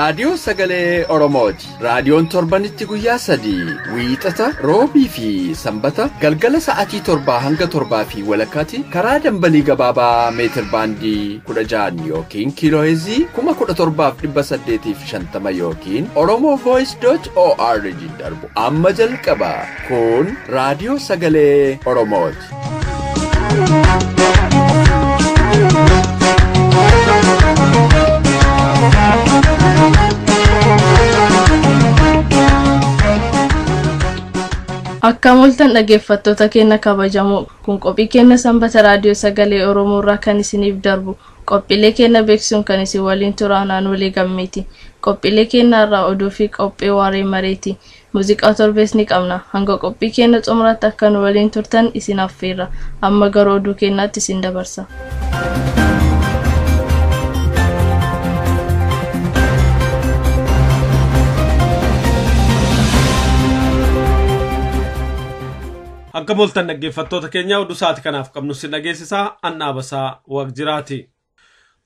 Raadiyoo Sagalee Oromooti. Raadiyoon torbanitti guyyaa 3 wiixata, roobii fi sanbata galgala sa'aatii 7 hanga 7:30 karaa dambalii gabaabaa meetir baandii 16 yookiin kiilooheezii 17,850 yookiin oromovoice.org darbu amma jalqaba. Kun Raadiyoo Sagalee Oromooti. Akkam ooltan dhaggeeffattoota keenya kabajamoo, kun qophii keenya sanbata Raadiyoo Sagalee Oromoo irraa kan isiniif darbu. Qophiilee keenya beeksisuun kan isin waliin turan Aanolee Gammeeti. Qophiilee keenya irraa oduu fi qophii waaree mareeti. Muuziqaa torbees ni qabna. Hanga qophii keenya xumuraatti akka nu waliin turtan isin affeerra. Amma gara oduu keenyaatti isin dabarsa. Akka mooltan dhaggeeffattoota keenya, oduu sa'aatii kanaaf qabnu si dhageessisaa Annaabasaa Waaqjiraati.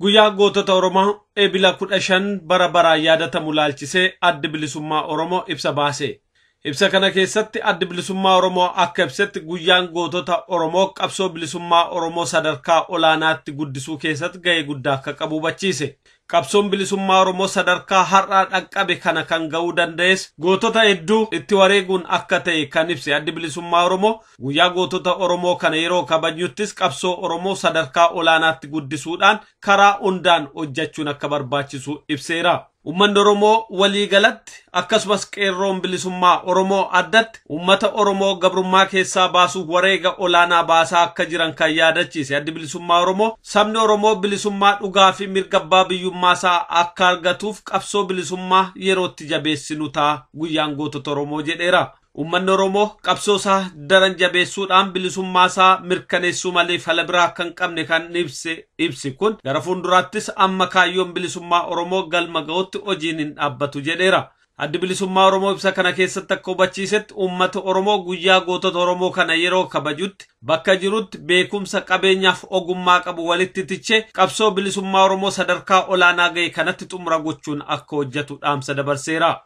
Guyyaa gootota Oromoo Eebila 15 bara baraan yaadatamu laalchisee Addi Bilisummaa Oromoo ibsa baase. Ibsa kana keessatti Addi Bilisummaa Oromoo akka ibsetti, guyyaan gootota Oromoo qabsoo bilisummaa Oromoo sadarkaa olaanaatti guddisuu keessatti gahee guddaa akka qabu hubachiise. Qabsoon bilisummaa Oromoo sadarkaa har'aa dhaqqabe kana kan ga'uu danda'es gootota hedduu itti wareeguun akka ta'e kan ibse Addi Bilisummaa Oromoo, guyyaa gootota Oromoo kana yeroo kabajnuttis qabsoo Oromoo sadarkaa olaanaatti guddisuudhaan karaa hundaan hojjechuun akka barbaachisu ibseera. Uummanni Oromoo waliigalatti akkasumas qeerroon bilisummaa Oromoo addatti uummata Oromoo gabrummaa keessaa baasuuf wareega olaanaa baasaa akka jiran kan yaadachiise Addi Bilisummaa Oromoo, sabni Oromoo bilisummaa dhugaa fi mirga abbaa biyyummaa isaa akka argatuuf qabsoo bilisummaa yerootti jabeessinu ta'a guyyaan gootota Oromoo jedheera. Uummanni Oromoo qabsoo isaa daran jabeessuudhaan bilisummaa isaa mirkaneessuu malee fala biraa akka hin qabne kan ibse ibsi kun, gara fuulduraattis amma kaayyoon bilisummaa Oromoo galma ga'utti hojiin hin dhaabbatu jedheera. Addi Bilisummaa Oromoo ibsa kana keessatti akka hubachiisetti, uummata Oromoo guyyaa gootota Oromoo kana yeroo kabajutti bakka jirutti beekumsa, qabeenyaaf ogummaa qabu walitti tichee qabsoo bilisummaa Oromoo sadarkaa olaanaa ga'e kanatti xumura gochuun akka hojjetu dhaamsa dabarseera.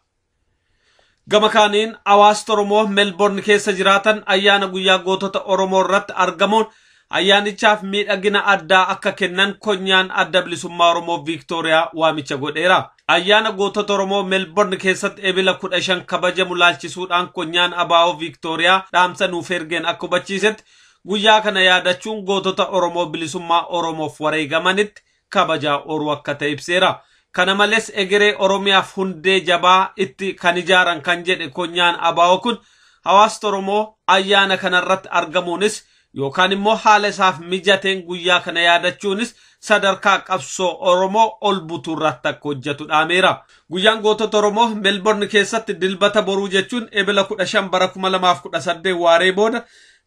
Gama kaaniin hawaasni Oromoo Melbourne keessa jiraatan ayyaana guyyaa gootota Oromoo irratti argamuun ayyaanichaaf miidhagina addaa akka kennan konyaan Adda Bilisummaa Oromoo Viiktooriyaa waamicha godheera. Ayyaana gootota Oromoo Melbourne keessatti Ebila 15 kabajamu laalchisuudhaan konyaan ABO Viiktooriyaa dhaamsa nuuf ergeen akka hubachiisetti, guyyaa kana yaadachuun gootota Oromoo bilisummaa Oromoof wareegamanitti kabajaa horuu akka ta'e ibseera. Kana malees egeree Oromiyaaf hundee jabaa itti kan ijaaran kan jedhe konyaan ABO kun, hawaasni Oromoo ayyaana kanarratti argamuunis yookaan immoo haala isaaf mijateen guyyaa kana yaadachuunis sadarkaa qabsoo Oromoo ol butuu irratti akka hojjetu dhaameera. Guyyaan gootota Oromoo Melbourne keessatti dilbata boruu jechuun Ebila 15 bara 2018 waaree booda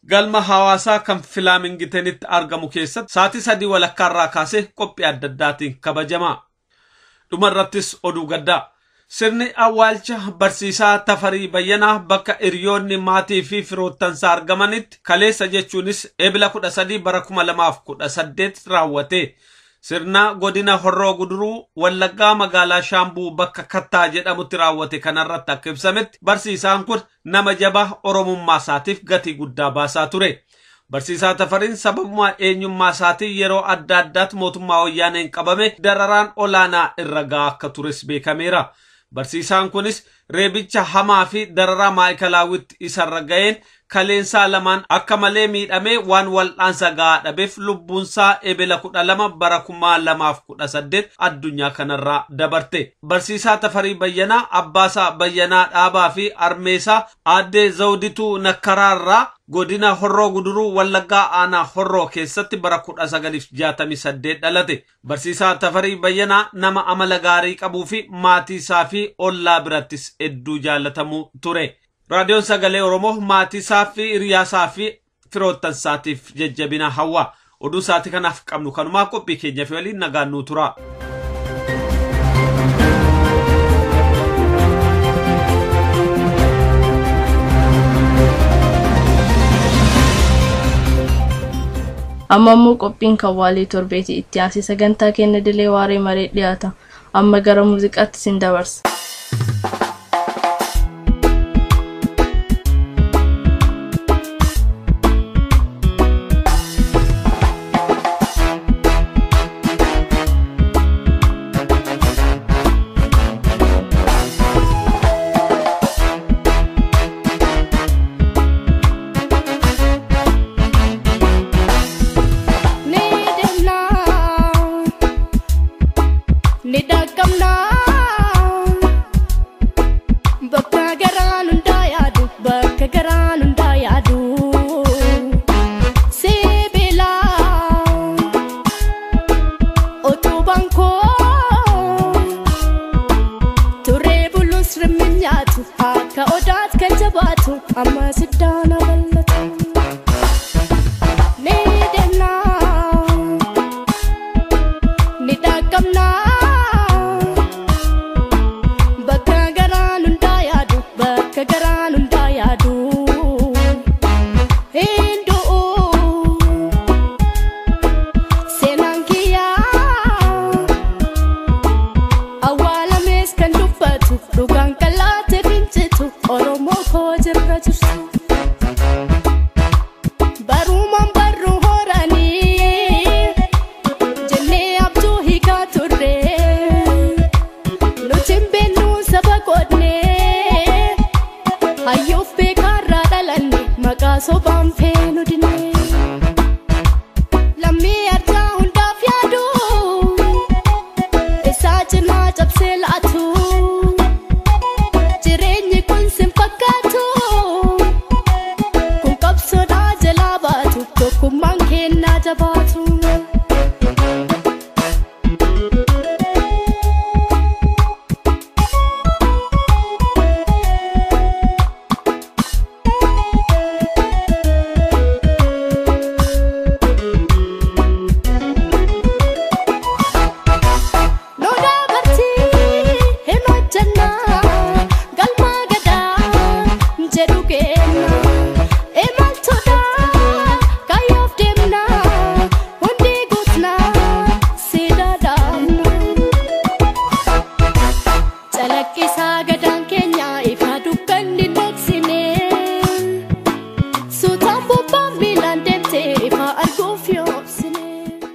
galma hawaasaa kan Filaamingitenitti argamu keessatti sa'aatii 3:30 irraa kaasee qophii adda addaatiin kabajama. Dhumarrattis oduu gaddaa. Sirni awwaalcha barsiisaa Tafarii Bayyanaa bakka hiriyoonni, maatii fi firoottansaa argamanitti kaleessa jechuunis Ebila 13 bara 2018 raawwate. Sirna godina Horroo Guduruu Wallaggaa magaalaa Shaambuu bakka Kattaa jedhamutti raawwate kanarratti akka ibsametti, barsiisaan kun nama jabaa Oromummaa isaatiif gatii guddaa baasaa ture. Barsiisaa Tafariin sababuma eenyummaa isaatiin yeroo adda addaatti mootummaa wayyaaneen qabame dararaan olaanaa irra gahaa akka tures beekameera. Barsiisaan kunis reebicha hamaa fi dararaa maayikalaawwitti isarra ga'een kaleensaa lamaan akka malee miidhamee waan wal'aansa gahaa dhabeef lubbuunsaa Ebela 12 bara 2018 addunyaa kanarraa dabarte. Barsiisaa Tafarii Bayyanaa Abbaasaa Bayyanaa Dhaabaa fi Armeesaa Aaddee Zawdituu Nakkaraarraa godina Horroo Guduruu Wallaggaa aanaa Horroo keessatti bara 1968 dhalate. Barsiisaa Tafarii Bayyanaa nama amala gaarii qabuu fi maatii isaa fi ollaa birattis hedduu jaalatamuu ture. Raadiyoon Sagalee Oromoo maatii isaa fi hiriyaasaa fi firoottansaatiif jajjabina hawwa. Oduu isaatii kanaaf qabnu kanumaa, qophii keenya fi waliin nagaan nuu tura. Amma immoo qophiin kan waalii torbeeti itti aansee sagantaa keenya dilee waaree maree dhiyaata. Amma gara muuziqaatti isin dabarsa.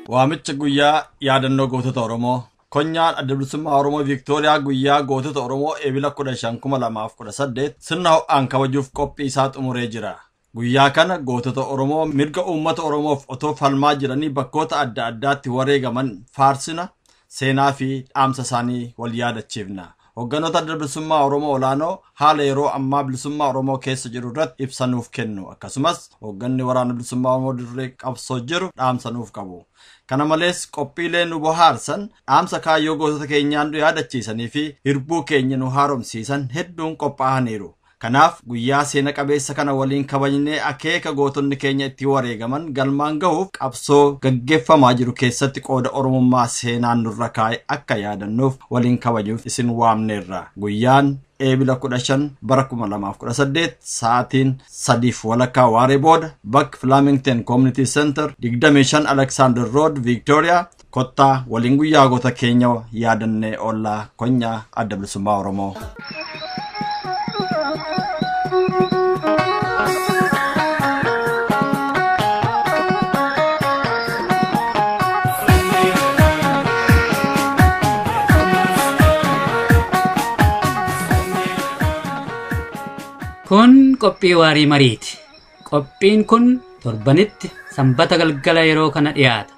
Waamicha guyyaa yaadannoo gootota Oromoo. Konyaan Adda Bilisummaa Oromoo Viiktooriyaa guyyaa gootota Oromoo Eebila 15,2018 sirna ho'aan kabajuuf qophii isaa xumuree jira. Guyyaa kana gootota Oromoo mirga uummata Oromoof otoo falmaa jiranii bakkoota adda addaatti wareegaman faarsina, seenaa fi dhaamsa isaanii wal yaadachiifna. Hogganoota Adda Bilisummaa Oromoo olaanoo haala yeroo ammaa bilisummaa Oromoo keessa jiru irratti ibsa nuuf kennu. Akkasumas hoogganni waraana bilisummaa Oromoo dirree qabsoo jiru dhaamsa nuuf qabu. Kana malees qophiilee nu bohaarsan, dhaamsa kaayyoo gootota keenyaan nu yaadachiisanii fi hirbuu keenya nu haaromsiisan hedduun qophaa'aniiru. Kanaaf guyyaa seena qabeessa kana waliin kabajnee akeeka gootonni keenya itti wareegaman galmaan gahuuf qabsoo gaggeeffamaa jiru keessatti qooda Oromummaa seenaan nurra kaa'e akka yaadannuuf waliin kabajuuf isin waamneerra. Guyyaan Eebila 15 bara 2018 sa'aatiin 3:15 waaree booda bakka Flemington Community Center 25 Alexander Road, Victoria. Kottaa waliin guyyaa goota keenya yaadannee oollaa. Konyaa Adda Bilisummaa Oromoo. Kun qophii waarii mariiti. Qophiin kun torbanitti sanbata galgala yeroo kana dhiyaata.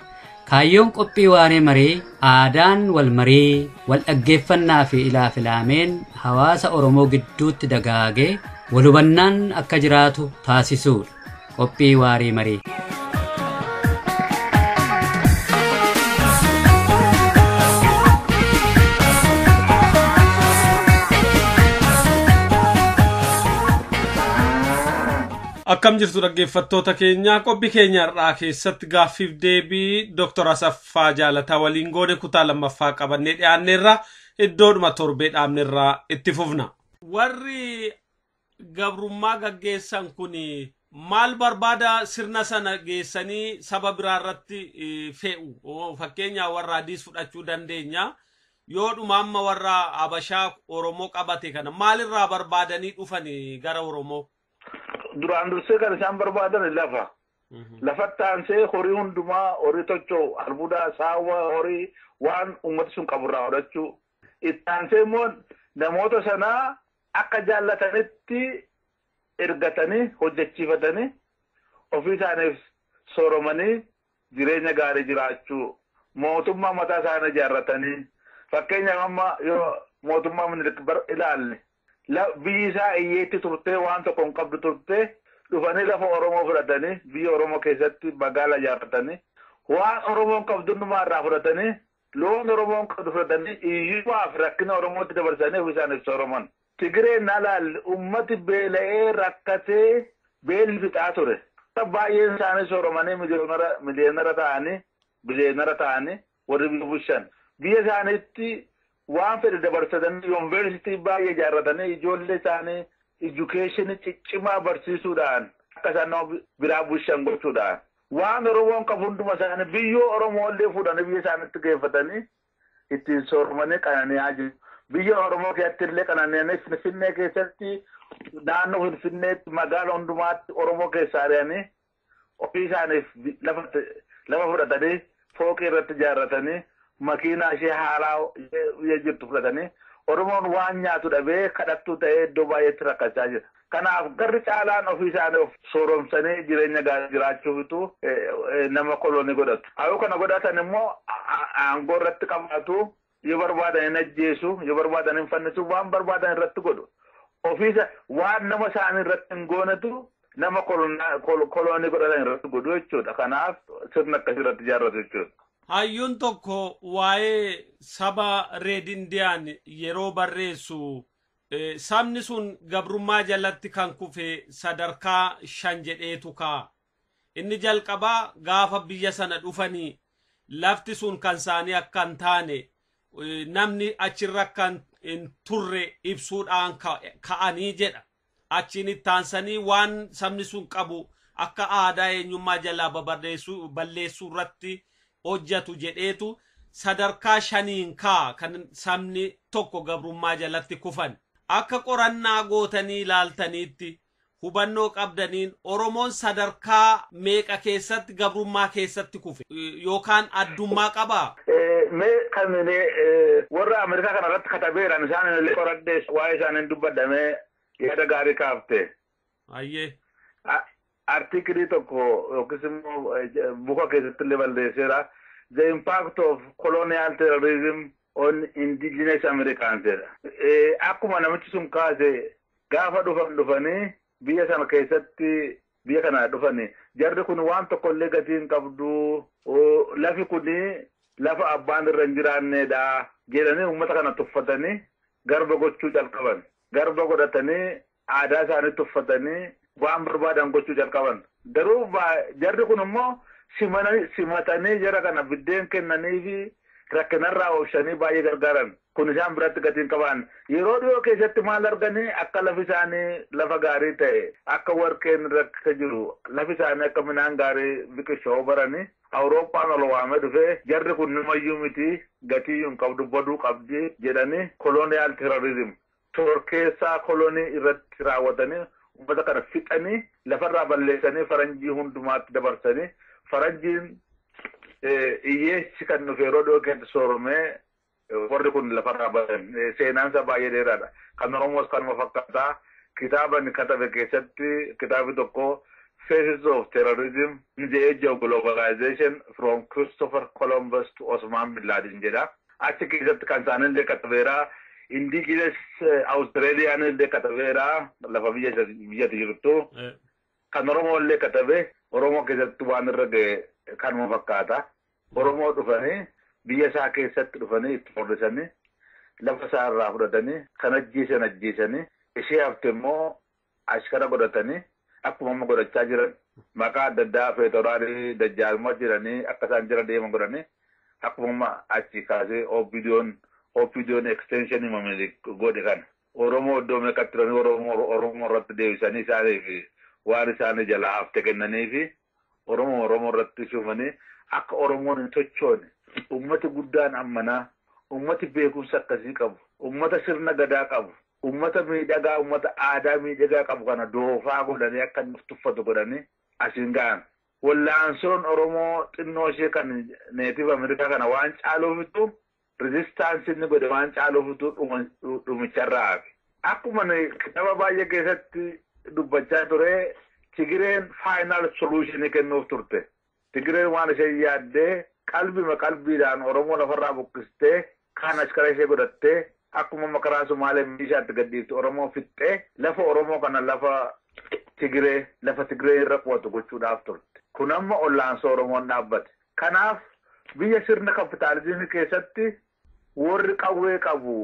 Kaayyoon qophii waarii marii aadaan wal marii, wal dhaggeeffannaa fi ilaafilaameen hawaasa Oromoo gidduutti dagaagee wal hubannaan akka jiraatu taasisuudha. Qophii waarii marii. Akkam jirtu dhaggeeffattoota keenya, qophii keenya har'aa keessatti gaaffiif deebii Dr. Asaffaa Jaalataa waliin goone kutaa lammaffaa qabannee dhiyaanneerra iddoodhuma torbee dhaabnerraa itti fufna. Warri gabrummaa gaggeessan kun maal barbaada sirna sana geessanii saba biraa irratti fe'u? Fakkeenya warra adiis fudhachuu dandeenya. Yoo dhuma amma warra Habashaa Oromoo qabate kana maalirraa barbaadanii dhufanii gara Oromoo? Duraan dursee kan isaan barbaadan lafa. Lafatti aansee horii hundumaa, horii tocho'u, albuudaa, saawwa, horii waan uummati sun qaburraa fudhachuu. Itti aansee immoo namoota sanaa akka jaallatanitti ergatanii hojjechiifatanii ofii isaaniif sooromanii jireenya gaarii jiraachuu, mootummaa mataa isaanii ijaarratanii. Fakkeenyaaf amma yoo mootummaa Minilik ilaalle, biyyi isaa hiyyeetti turtee, waan tokko hin qabdu turtee, dhufanii lafa Oromoo fudhatanii biyya Oromoo keessatti magaala ijaarratanii, waan Oromoon qabdu hundumaa irraa fudhatanii, loon Oromoon qabdu fudhatanii, hiyyummaa fi rakkina Oromootti dabarsanii ofii isaaniif sooroman. Tigireen ilaalle, ummati beela'ee rakkatee beelli fixaa ture. Baay'een isaanii sooromanii miliyoonara ta'anii, biliyeenara ta'anii warri biyya bulchan. Biyya isaaniitti waan fedhe dabarsatanii, yuunivarsiitii baay'ee ijaarratanii, ijoollee isaanii education ciccimaa barsiisuudhaan akka isaan nama biraa bulchan gochuudhaan waan Oromoon qabu hunduma isaanii, biyyoo Oromoo illee fuudhanii biyya isaaniitti geeffatanii ittiin sooromanii qanani'aa jiru. Biyya Oromoo keessatti illee qanani'anii, Finfinnee keessatti, naannoo Finfinneetti, magaala hundumaatti Oromoo keessaa ari'anii ofii isaaniif lafa fudhatanii fooqii irratti ijaarratanii, makiinaa ishee haaraa biyya jirtu fudhatanii, Oromoon waan nyaatu dhabee kadhattuu ta'ee iddoo baay'eetti rakkachaa jira. Kanaaf garri caalaan ofii isaanii of sooromsanii jireenya gaarii jiraachuufitu nama kolonii godhatu. Hayuu kana godhatan immoo aangoo irratti qabaatu, yoo barbaadan hin ajjeesu, yoo barbaadan hin fannisu, waan barbaadan irratti godhu. Ofiisa waan nama isaanii irratti hin goonetu nama kolonii godhatan irratti godhu jechuudha. Kanaaf sirna akkasii irratti ijaarratu jechuudha. Hayyuun tokko waa'ee saba Red Indian yeroo barreessu, sabni sun gabrummaa jalatti kan kufe sadarkaa shan jedheetu kaa'a. Inni jalqabaa gaafa biyya sana dhufanii lafti sun kan isaanii akka hin taane, namni achirra akka hin turre ibsuudhaan ka'anii jedha. Achiin itti aansanii waan sabni sun qabu akka aadaa eenyummaa jalaa balleessuu irratti hojjetu jedheetu sadarkaa shaniin kaa'a kan sabni tokko gabrummaa jalatti kufan. Akka qorannaa gootanii ilaaltaniitti, hubannoo qabdaniin, Oromoon sadarkaa meeqa keessatti gabrummaa keessatti kufe yookaan addummaa qabaa? Mee kan warra Ameerikaa kana irratti katabeeran isaan illee qoradhee waa'ee isaanii dubbadhamee yaada gaarii kaafte. Ayyee. Article tokko yookiis immoo buka keessatti illee balleesseera. "The Impact of Colonial Terrorism on Indigenous Americans" jedha. Akkuma namichi sun kaase, gaafa dhufan dhufanii biyya sana keessatti, biyya kana dhufanii, jarri kun waan tokko illee gatii hin qabdu, lafi kun lafa abbaan irra hin jiraannedha jedhanii uummata kana tuffatanii garba gochuu jalqaban. Garba godhatanii aadaa isaanii tuffatanii waan barbaadan gochuu jalqaban. Garuu jarri kun immoo simatanii jara kana biddeen kennanii fi rakkinarraa oolchanii baay'ee gargaaran. Kun isaan biratti gatiin qaban. Yeroo dhiyoo keessatti maal arganii? Akka lafi isaanii lafa gaarii ta'e, akka warqeen rakka jiru, lafi isaanii akka midhaan gaarii biqilchoo baranii, Awurooppaan ol waamee dhufee jarri kun namayyuu miti, gatii hin qabdu, baduu qabdi jedhanii colonial terrorism shororkeessaa kolonii irratti raawwatanii uummata kana fixanii lafarraa balleessanii faranjii hundumaatti dabarsanii, faranjiin hiyyeessi kan dhufe yeroo dhiyoo keessatti sooromee warri kun lafarraa badan. Seenaansa baay'ee dheeraadha. Kan Oromoos kanuma fakkaataa. Kitaaba inni katabe keessatti kitaabni tokko "Faces of Terrorism in the Age of Globalization from Christopher Columbus to Osman Bin Laden" jedha. Achi keessatti kan isaanillee katabeera. Indigenous Australian illee katabeera, lafa biyya biyyatti jirtu. Kan Oromoo illee katabe. Oromoo keessatti waan irra ga'e kanuma fakkaata. Oromoo dhufanii biyya isaa keessatti dhufanii itti furdisanii, lafa isaa irraa fudhatanii, kan ajjeesan ajjeesanii, ishee hafte immoo ashkara godhatanii akkuma amma godhachaa jiran, maqaa adda addaa feetoraarii dajjaalmaa jiranii akka isaan jira deeman godhanii, akkuma amma achi kaasee OPDOn extension Minilik godhe kana. Oromoo iddoo meeqatti turanii Oromoo irratti deebisanii isaaniif waan isaanii jalaa hafte kennanii fi Oromoo irratti shuumanii akka Oromoon hin sochoone. Ummati guddaan ammanaa Uummati beekumsa akkasii qabu, uummata sirna gadaa qabu, uummata miidhagaa, uummata aadaa miidhagaa qabu kana doofaa godhanii akka inni tuffatu godhanii asiin ga'an. Wallaansoon Oromoo xinnoo ishee kan Native Ameerikaa kana waan caaluufitu, resistance inni godhe waan caaluufitu dhumicharraa hafe. Akkuma kitaaba baay'ee keessatti dubbachaa ture, Tigireen final solution kennuuf turte. Tigireen waan isheen yaaddee qalbima qalbiidhaan Oromoo lafarraa buqqistee kaan askara ishee godhattee akkuma makaraa Sumaalee meeshaatti gadhiifte Oromoo fixxee lafa Oromoo kana lafa Tigiree lafa Tigiree irra qubatu gochuudhaaf turte. Kun amma ollaansoo Oromoon dhaabbate. Kanaaf biyya sirna kapitaalizimii keessatti warri qawwee qabu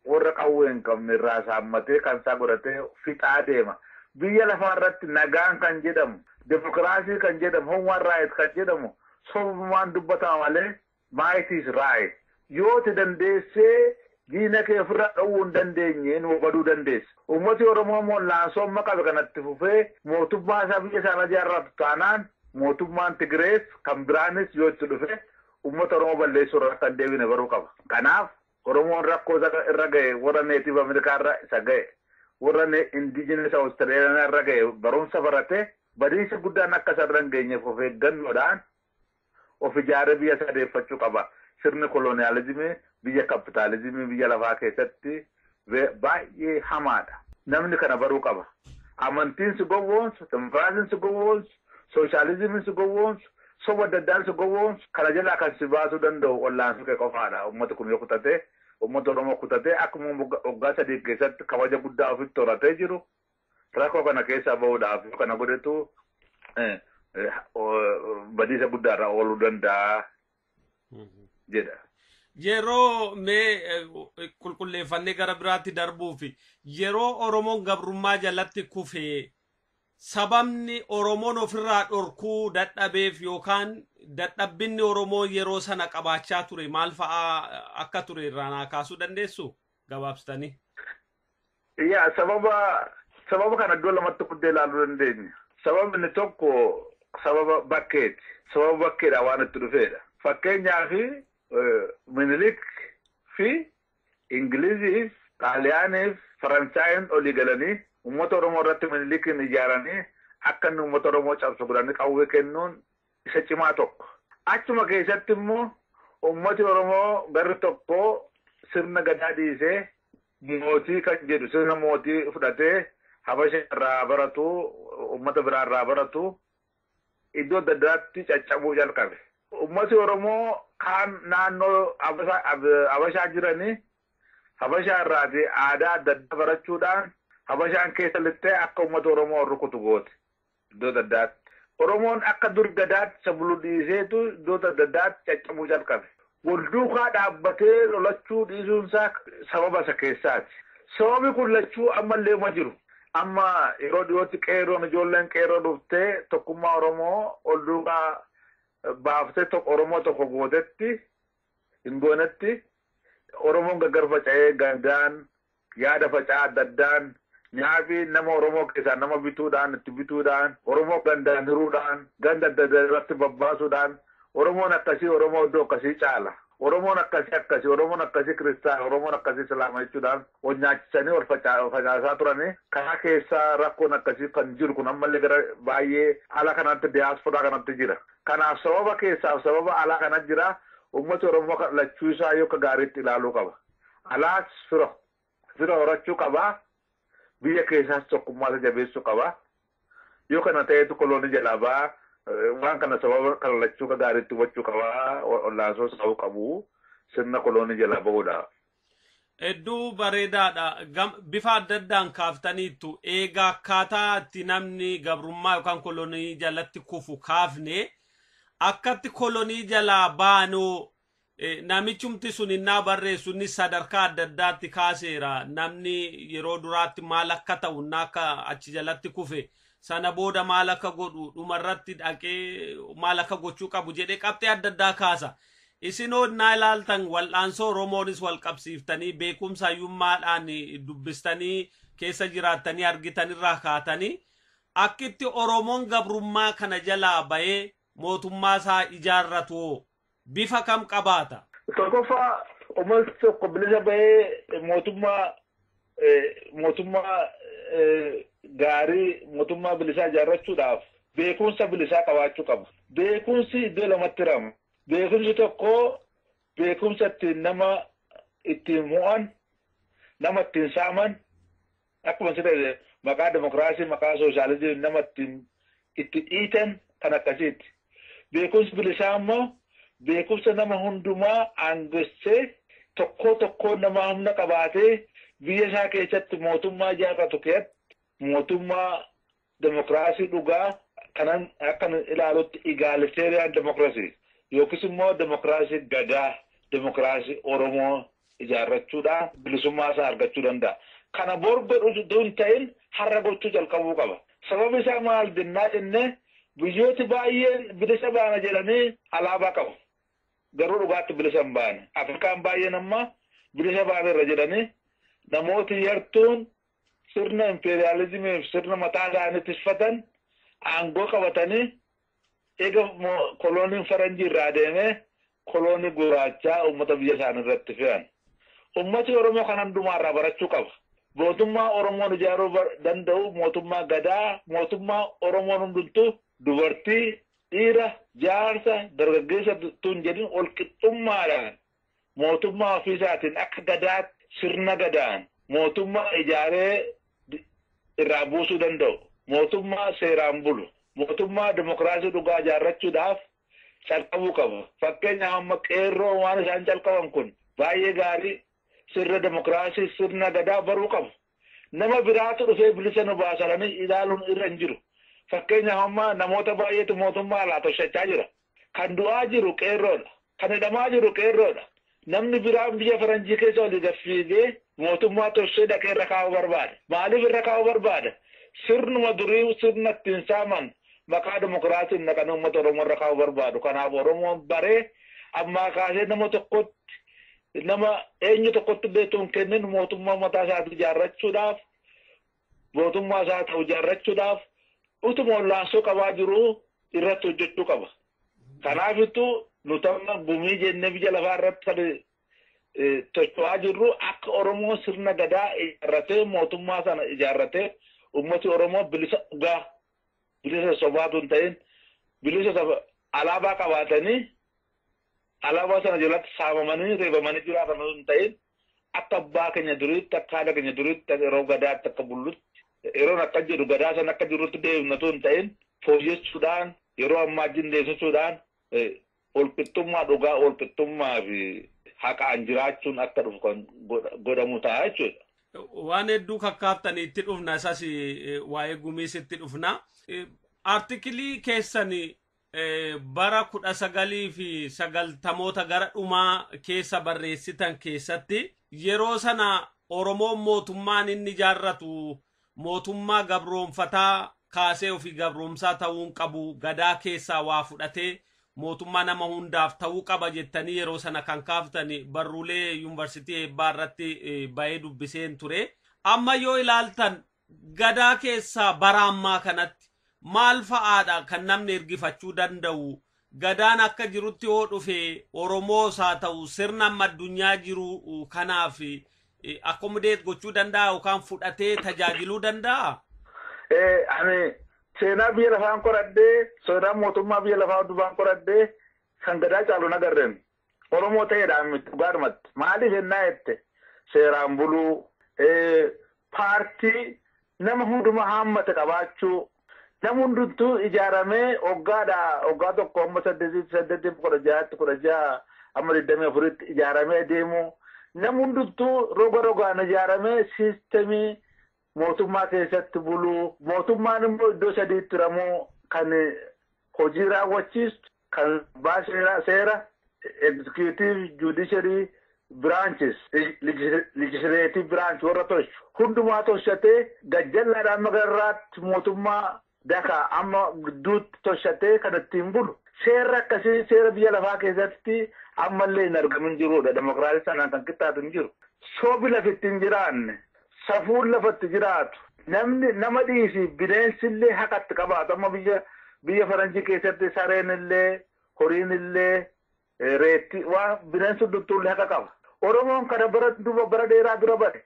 warra qawwee hin qabne irraa saammatee kan isaa godhatee fixaa deema. Biyya lafaa irratti nagaan kan jedhamu, demokiraasii kan jedhamu, human right kan jedhamu sobumaan dubbatama malee might is right. Yoo ti dandeessee diina kee ofirraa dhowwuu hin dandeenye nu baduu dandeessa. Uummati Oromoo immoo laansoo amma qabe kanatti fufee mootummaa isaa biyya isaa ijaarratu taanaan mootummaan Tigirees kan biraanis yoo itti dhufe uummata Oromoo balleessuu irraa kan deebine baruu qaba. Kanaaf Oromoon rakkoo irra ga'e warra Native Ameerikaa irra isa ga'e, warra Indigenous Australiyaa irra ga'e barumsa baratee badiisa guddaan akka isa irra hin geenyeef of eeggannoodhaan of ijaaree biyya isaa deeffachuu qaba. Sirni koloniyaalizimii biyya kapitaalizimii biyya lafaa keessatti baay'ee hamaadha. Namni kana baruu qaba. Amantiin si gowwoomsu, demokiraasiin si gowwoomsu, sooshaalizimiin si gowwoomsu, soba adda addaan si gowwoomsu, kana jalaa kan si baasuu danda'u ollaansuu kee qofaadha. Uummati kun yoo kutatee, uummata Oromoo kutatee akkuma waggaa 3 keessatti kabaja guddaa ofitti horatee jiru rakkoo kana keessaa bahuudhaaf yoo kana godhetu badiisa guddaarraa ooluu danda'a jedha. Yeroo mee qulqulleeffannee gara biraatti darbuuf, yeroo Oromoon gabrummaa jalatti kufee sababni Oromoon ofirraa dhorkuu dadhabeef yookaan dadhabbinni Oromoo yeroo sana qabaachaa ture maal fa'aa akka ture irraa naa kaasuu dandeessu gabaabsitanii? Yaa, sababa kana iddoo lamatti guddee ilaaluu dandeenya. Sababni tokko sababa bakkeeti. Sababa bakkeedha waan itti dhufeedha. Fakkeenyaaf Minilik fi Ingiliziif, Xaaliyaaniif, Faransaayiin olii galanii uummata Oromoo irratti Minilikiin ijaaranii akka inni uummata Oromoo cabsu godhanii qawwee kennuun isa cimaa tokko. Achuma keessatti immoo uummati Oromoo garri tokko sirna gadaa dhiisee mootii kan jedhu sirna mootii fudhatee Habasha irraa baratu, uummata biraa irraa baratu iddoo adda addaatti caccabuu jalqabe. Uummati Oromoo kaan naannoo Habashaa jiranii Habashaa irraati aadaa adda addaa barachuudhaan Habashaan keessa lixxee akka uummata Oromoo rukutu goote iddoo adda addaatti. Oromoon akka dur gadaatti isa bulu dhiiseetu iddoo adda addaatti caccabuu jalqabe. Wal duukaa dhaabbatee lolachuu dhiisuunsaa sababa isa keessaati. Sababni kun lachuu ammallee ma jiru. Amma yeroo dhiyootti qeerroon ijoolleen qeerroo dhuftee tokkummaa Oromoo ol duukaa baaftee Oromoo tokko gootetti hin goonetti Oromoon gargar faca'ee gandaan yaada faca'aa adda addaan nyaafi nama Oromoo keessaa nama bituudhaan itti bituudhaan Oromoo gandaan hiruudhaan ganda adda addaa irratti babbaasuudhaan Oromoon akkasii Oromoo iddoo akkasii caala. Oromoon akkasii akkasii, Oromoon akkasii kiristaana, Oromoon akkasii islaama jechuudhaan wal nyaachisanii wal facaasaa turanii karaa keessaa rakkoon akkasii kan jiru kun ammallee gara baay'ee ala kanatti diyaasporaa kanatti jira. Kanaaf sababa keessaaf sababa alaa kanatti jira. Uummati Oromoo lachuu isaa yoo akka gaariitti ilaaluu qaba. Alaas fira horachuu qaba. Biyya keessaas tokkummaa isa jabeessuu qaba. Yoo kana ta'etu koloonii jalaa ba'a. Waan kana sababa kana lachuu akka gaariitti hubachuu qaba. Ollaansoo sa'uu qabu. Sirna koloonii jalaa bahuudhaaf. Hedduu bareedaadha. Bifa adda addaan kaaftaniittu egaa akkaataa itti namni gabrummaa yookaan kolonii jalatti kufu kaafne akkatti kolonii jalaa baanuu namichumti sun innaa barreessu inni sadarkaa adda addaatti kaaseera. Namni yeroo duraatti maal akka ta'u innaa akka achi jalatti kufe sana booda maal akka godhu dhumarratti dhaqee maal akka gochuu qabu jedhee qabxee adda addaa kaasa. Isinoo innaa ilaaltan wal'aansoo Oromoonis wal qabsiiftanii beekumsa hayyummaadhaan dubbistanii keessa jiraattanii argitanirraa kaatanii akkitti Oromoon gabrummaa kana jalaa bahee mootummaa isaa ijaarratu bifa kam qabaata? Tokkoffaa Uummatni tokko bilisa bahee mootummaa gaarii, mootummaa bilisaa ijaarrachuudhaaf beekumsa bilisaa qabaachuu qaba. Beekumsi iddoo lamatti hirama. Beekumsi tokko beekumsa ittiin nama ittiin mo'an, nama ittiin saaman, akkuma siree maqaa demokiraasii, maqaa sooshaalizimii nama itti dhiitan kan akkasiiti. Beekumsi bilisaa immoo beekumsa nama hundumaa aangessee tokkoo tokkoo nama humna qabaatee biyya isaa keessatti mootummaa ijaarratu keessatti mootummaa demokiraasii dhugaa kanan akkan ilaalutti egalitarian democracy yookiis immoo demokiraasii gadaa, demokiraasii Oromoo ijaarrachuudhaan bilisummaa isaa argachuu danda'a. Kana bor godhu hin ta'in har'a gochuu jalqabuu qaba. Sababni isaa maal jennaa jennee, biyyooti baay'een bilisa baana jedhanii alaabaa qabu. Garuu dhugaatti bilisa hin baane. Afrikaan baay'een amma bilisa baaneerra jedhanii namooti yartuun sirna impeeriyaalizimii fi sirna mataa isaanii tisfatan aangoo qabatanii eega kolooniin faranjii irraa deemee koloonii gurraachaa uummata biyya isaanii irratti fe'an. Uummati Oromoo kan hundumaa irraa barachuu qaba. Mootummaa Oromoon ijaaruu danda'u mootummaa gadaa, mootummaa Oromoon hundumtuu dubartii, dhiira, jaarsa, dargaggeessa tun jedhin ol qixxummaadhaan mootummaa ofiisaatiin akka gadaatti sirna gadaan mootummaa ijaaree irraa buusuu danda'u. Mootummaa seeraan bulu. Mootummaa dimokiraasii dhugaa ijaarrachuudhaaf calqabuu qaba. Fakkeenyaaf amma qeerroo waan isaan calqaban kun baay'ee gaarii, sirna dimokiraasii, sirna gadaa baruu qabu. Nama biraatu dhufee bilisa nu baasanii ilaaluun irra hin jiru. Fakkeenyaaf amma namoota baay'eetu mootummaa alaa toshachaa jira. Kan du'aa jiru qeerroodha. Kan hidhamaa jiru qeerroodha. Namni biraan biyya faranjii keessa olii gad fiigee mootummaa toshee dhaqee irra kaa'uu barbaada. Maaliif irra kaa'uu barbaada? Sirnuma durii sirna ittiin saaman maqaa dimokiraasiin naqanii uummata Oromoo irra kaa'uu barbaadu. Kanaaf Oromoon baree ammaa kaasee nama tokkotti, nama eenyu tokkotti illee hin kennin, mootummaa mataa isaatii ijaarrachuudhaaf, mootummaa isaa ta'u ijaarrachuudhaaf utuma ollaansoo qabaa jiru irratti hojjechuu qaba. Kanaafittuu nuti amma gumii jennee biyya lafaa irratti kan tocho'aa jirru akka Oromoo sirna gadaa ijaarratee, mootummaa sana ijaarratee, uummati Oromoo bilisa dhugaa, bilisa sobaatu hin ta'in, bilisa alaabaa qabaatanii alaabaa sana jalatti saamamanii reebamanii jiraatan hin ta'in, akka abbaa keenya duriitti, akka haadha keenya duriitti, yeroo gadaatti akka bullutti, yeroon akka jedhu gadaa sana akka jirutti deemnatu hin ta'in, fooyyessuudhaan yeroo ammaa jindeessisuudhaan walqixxummaa dhugaa, walqixxummaa fi haqaan jiraachuun akka dhufu kan godhamu ta'a jechuudha. Waan hedduu kakkaaftanii itti dhufna, isas waa'ee gumiis itti dhufna. Artikilii keessan bara 1990moota gara dhumaa keessa barreessitan keessatti yeroo sana Oromoon mootummaan inni ijaarratu mootummaa gabroonfataa kaasee ofii gabroomsaa ta'uu qabu, gadaa keessaa waa fudhatee mootummaa nama hundaaf ta'uu qaba jettanii yeroo sana kan kaaftan barruulee yuunivarsiitii eebbaa irratti bahee dubbiseen ture. Amma yoo ilaaltan gadaa keessaa bara ammaa kanatti maal fa'aadha kan namni ergifachuu danda'u? Gadaan akka jirutti yoo dhufe Oromoos haa ta'u sirna amma addunyaa jiru kanaaf accommodate gochuu danda'a yookaan fudhatee tajaajiluu danda'a? Ani seenaa biyya lafaan qoradhee, seenaa mootummaa biyya lafaa dubaan qoradhee kan gadaa caalu nagarreen Oromoo ta'eedhaan miti dhugaadhumatti. Maaliif jennaa jette, seeraan buluu, paartii nama hundumaa haammate qabaachuu, nama hundumtuu ijaaramee waggaadha waggaa 1 amma 8, 8, 16tti, 16 amma 24tti ijaaramee deemuu, nama hundumtuu roga rogaan ijaaramee siistemii mootummaa keessatti buluu, mootummaan immoo iddoo sadiitti hiramuu, kan hojii raawwachiistu, kan baasee seera, executive, judiciary branches, legislative branch warra tolchu hundumaa tolchatee gajjallaadhaan magarraatti mootummaa daka amma gidduutti tolchatee kan ittiin bulu. Seerri akkasii seera biyya lafaa keessatti ammallee hin argamin jirudha. Demokiraasii sanaan kan qixxaatu hin jiru. Soobi lafi ittiin jiraanne, safuun lafatti jiraatu, namni nama dhiisi bineensillee haqatti qabaatu. Amma biyya faranjii keessatti sareen illee, horiin illee, reetti waan bineensi hundumtuullee haqa qaba. Oromoon kana bara duba bara dheeraa dura bare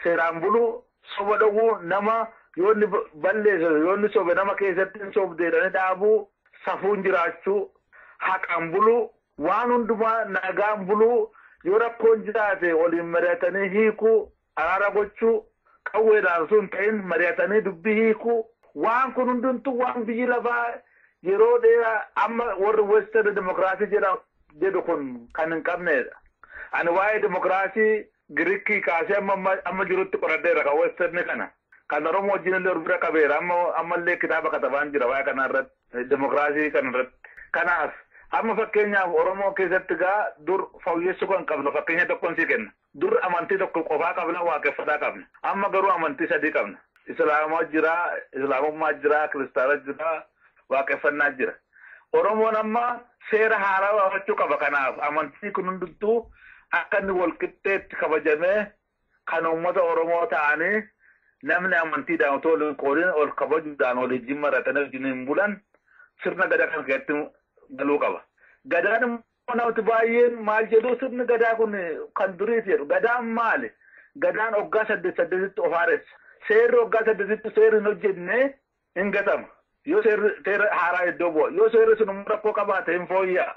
seeraan buluu soba dhowwuu nama yoo inni balleessu yoo inni sobe nama keessatti hin sobdeedhanii dhaabuu safuun jiraachuu haqaan buluu waan hundumaa nagaan buluu yoo rakkoon jiraate waliin mari'atanii hiikuu araara gochuu qawweedhaan sun ta'in mari'atanii dubbii hiikuu waan kun hundumtuu waan biyyi lafaa yeroo dheeraa amma warri western demokiraasii jedhu kun kan hin qabnedha. Ani waa'ee demokiraasii Giriikii kaasee amma jirutti qoradheera kan western kana. Kan Oromoo wajjin illee bira qabeera ammallee kitaaba katabaan jira waa'ee kana irratti demokiraasii kana irratti. Kanaaf amma fakkeenyaaf Oromoo keessatti gaa dur fooyyessuu kan qabnu fakkeenya tokkoon sii kenna. Dur amantii tokko qofaa qabna waaqeffataa qabna. Amma garuu amantii sadii qabna. Islaamaa jira, Islaamummaa jira, Kiristaana jira, waaqeffannaa jira. Oromoon amma seera haaraa baafachuu qaba kanaaf amantii kun hundumtuu akka inni walqixxeetti kabajamee kan uummata Oromoo ta'anii namni amantiidhaan otoo wal hin qoodin ol kabajuudhaan waliin maratanii wajjin hin bulan sirna gadaa kana keessatti galuu qaba. Gadaan immoo namni baay'een maal jedhu sirni gadaa kun kan duriiti jedhu. Gadaan maali? Gadaan waggaa 8-8tti of haaressa. Seerri waggaa 8tti seerri hin hojjenne hin gatama. Yoo seerri haaraa iddoo bu'a. Yoo seerri sun immoo rakkoo qabaate hin fooyya'a.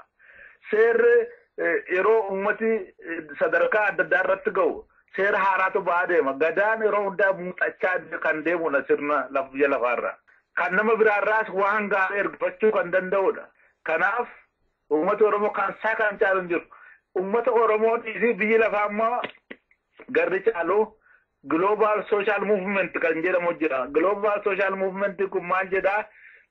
Seerri yeroo uummati sadarkaa adda addaa irratti ga'u seera haaraatu ba'aa deema. Gadaan yeroo hundaa muuxachaa kan deemudha sirna biyya lafaarraa. Kan nama biraarraas waan gaarii ergifachuu kan danda'udha. Kanaaf uummata Oromoo kan isaa kan caalu hin jiru. Uummata Oromoo dhiisii biyyi lafaa ammoo garri caalu Global Social Movement kan jedhamu jira. Global Social Movement kun maal jedhaa?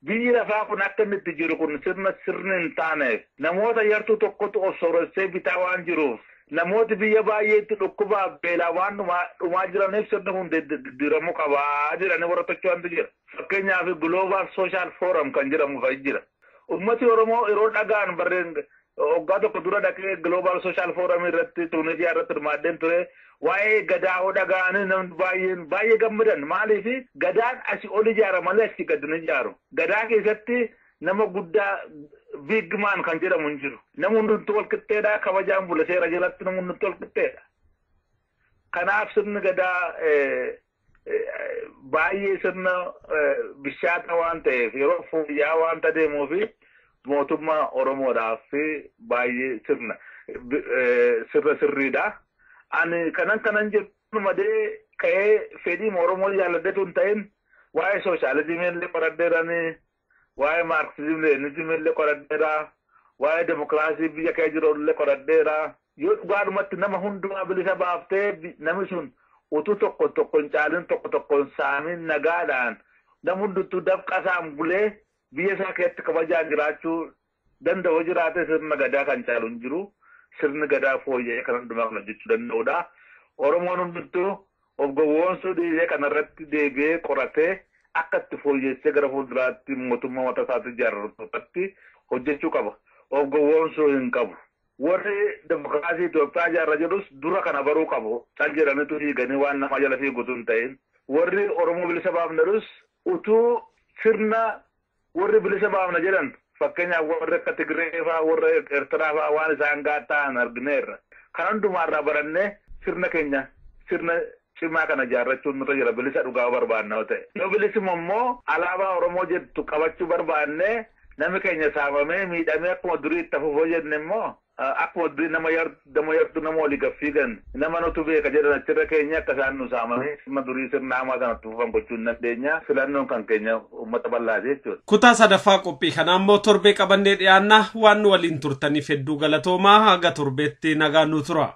Biyyi lafaa kun akka inni itti jiru kun sirna sirni hin taaneef namoota yartuu tokkotu of sooressee bitaa waan jiruuf namooti biyya baay'eetti dhukkubaaf beelaa waan dhumaa jiraniif sirni kun diddiiramuu qabaa jedhanii warra tocho'antu jira. Fakkeenyaaf Global Social Forum kan jedhamu fa'i jira. Uummati Oromoo yeroo dhagaan barreen waggaa tokko dura dhaqee Global Social Forum irratti Tuuniziyaa irratti hirmaadheen ture. Waa'ee gadaa hoo dhaga'anii namni baay'een baay'ee gammadan maaliif gadaan asii ol ijaara malee asii gad hin ijaaru. Gadaa keessatti nama guddaa big man kan jedhamu hin jiru. Namni hundumtuu wal qixxeedha kabajaan bula seera jalatti namni hundumtuu wal qixxeedha. Kanaaf sirni gadaa baay'ee sirna bishaata waan ta'eef yeroo fooyya'aa waan deemuufi mootummaa Oromoodhaaf baay'ee sirna sirriidha. Ani kanan jedhu malee ka'ee fedhii Oromoo jaalladheetu hin ta'in waa'ee sooshaalizimii illee qoradheeranii waa'ee maarksizimii leenizimii illee qoradheera waa'ee demokiraasii biyya kee jiru illee qoradheera. Yoo dhugaadhumatti nama hundumaa bilisa baaftee namni sun utuu tokko tokko hin caalin tokko tokko hin saamin nagaadhaan nama hundumtuu dafqa isaan bulee biyya isaa keessatti kabajaan jiraachuu danda'u jiraate sirna gadaa kan caalu hin jiru. Sirni gadaa fooyya'ee kan hundumaa kan hojjechuu danda'udha. Oromoon hundumtuu of gowwoomsuu dhiisee kanarratti deebi'ee qoratee akka itti fooyyessee gara fuulduraatti mootummaa mataa isaatti ijaarratu irratti hojjechuu qaba. Of gowwoomsuu hin qabu. Warri demokiraasii Itoophiyaa ijaarra jedhus dura kana baruu qabu. Cal jedhanitu fiiganii waan nama jala fiigutu hin ta'in. Warri Oromoo bilisa baafna jedhus utuu sirna warri bilisa baafna jedhan fakkeenyaaf warri akka Tigree fa'aa warra Eertiraa fa'aa waan isaan ta'an argineerra. Kan hundumaarraa barannee sirna keenya sirna cimaa kana ijaarrachuun nurra jira bilisa dhugaa barbaanna yoo ta'e. Yoo bilisuma immoo alaabaa Oromoo jettu qabachuu barbaannee namni keenya saamamee miidhamee akkuma durii itti fufoo jenne immoo akkuma durii nama yartuu nama walii gaffiigan nama nutu beeka jedhan achirra keenya akka isaan nu saamamee sirna durii sirna hamaa sanatti fufan gochuu hin dandeenya. Filannoon kan keenya uummata bal'aati jechuudha. Kutaa sadaffaa qophii kanaa immoo torbee qabannee dhiyaanna waan nu waliin turtaniif hedduu galatoomaa haga torbeetti nagaan nu tura.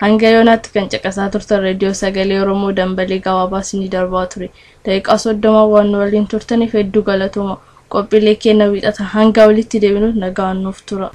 Hanga yoonaatti kan caqasaa turtan reediyoo sagalee Oromoo dambalii gabaabaa isinii darbaa ture. Daqiiqaa 30 waan nu waliin turtaniif hedduu galatooma. Qophiilee keenya wiixata hanga walitti deebinuuf nagaan nuuf tura.